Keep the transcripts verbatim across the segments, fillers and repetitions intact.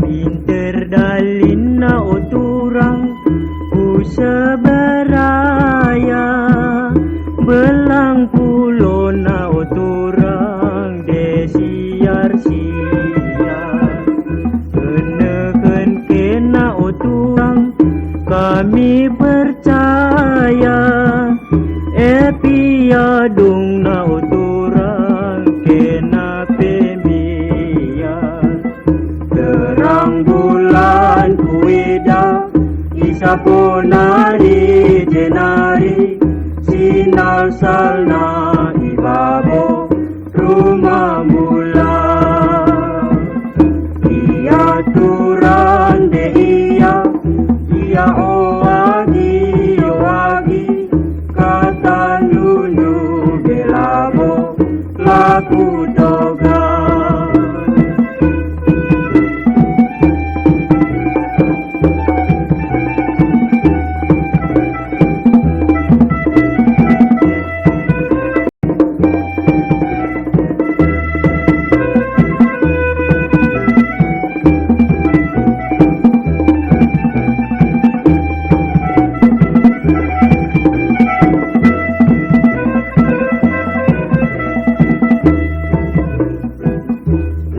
Pinter dalinna o turang ku seberaya, belang pulona o turang desiar-siar. Keneken kena o turang kami percaya, e piadungna o turang kena pe mbiar. Terang bulan kuidah, isapona i jenari, sinalsalna i babo rumah mula. Ia turang de ia, ia o agi, o agi, kata nunu de labo, laku toga.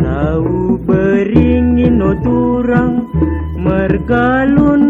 Lau beringin o turang, mergalun